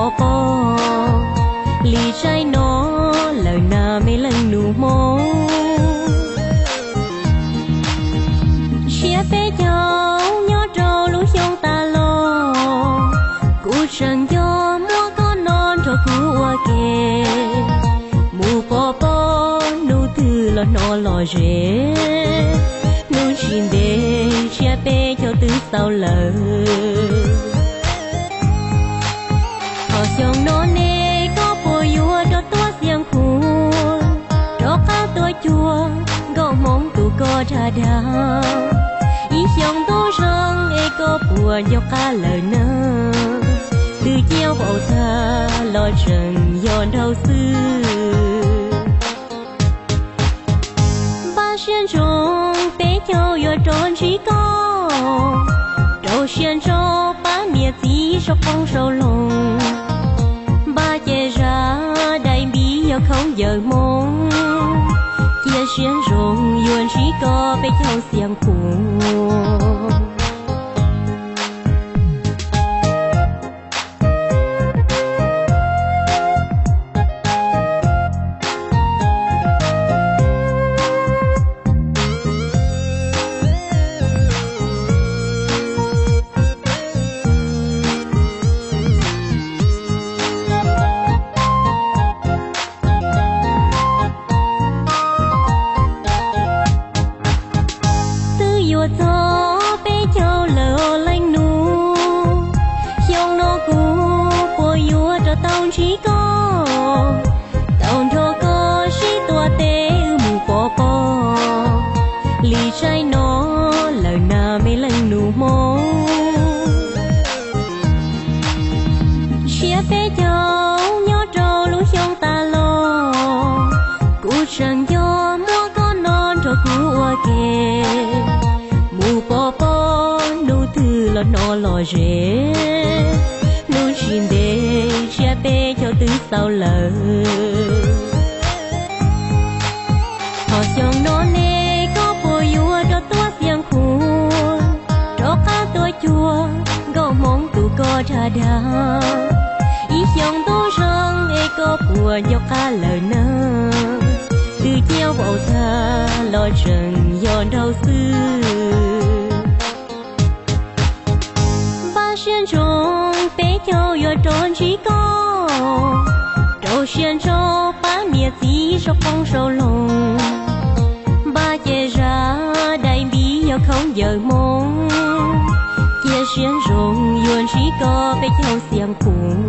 pog pog li tsaib no lawm na me leej nus Hmoob. Ntshiab peb caug nyob rau lub xyoo tas los, kuv tseem nco muab koj no nrog kuv ua ke. Mus pov pob hnub twg los hnov lom zem, hnub tsis ntev ntshiab peb caug twb xaus lawm. Ho xyoo no ne koj puas yuav rov tuaj Xia Khuam, rov qab tuaj cuag nkauj Hmoob tus koj dag dag. Ib xyoos ntuj zoo es koj puas nco qab lawm na? Twb ciaj vau tag los tseem yog nraug xwb. Npaj siab ntsoov peb caug yuav rov ntsib koj, rau siab ntso pab niam txiv sau qoob sau loo. Npaj ces zaj dai npib yog khaub ncaws Hmoob, cia siab ntsoov yuav ntsib koj peb caug Xia Khuam. Twb yuav txog peb caug lawm leej nus, xyoo no kuv puas yuav rov tau ntsib koj, tau nrog koj sib tuav tes wb mus pov pob li tsaib no lawm na me leej nus Hmoob. Ntshiab peb caug nyob rau lub xyoo tas los, kuv tseem nco muab koj no nrog kuv ua ke. Mus pov pob hnub twg los hnov lom zem, hnub tsis ntev ntshiab peb caug twb xaus lawm. Ho xyoo no ne koj puas yuav rov tuaj Xia Khuam, rov qab tuaj cuag nkauj Hmoob tus koj dag dag. Ib xyoos ntuj zoo es koj puas nco qab lawm na? Twb ciaj vau tag los tseem yog nraug xwb. Npaj siab ntsoov peb caug yuav rov ntsib koj, rau siab ntso pab niam txiv sau qoob sau loo. Npaj ces zaj dai npib yog khaub ncaws Hmoob, cia siab ntsoov yuav ntsib koj peb caug Xia Khuam.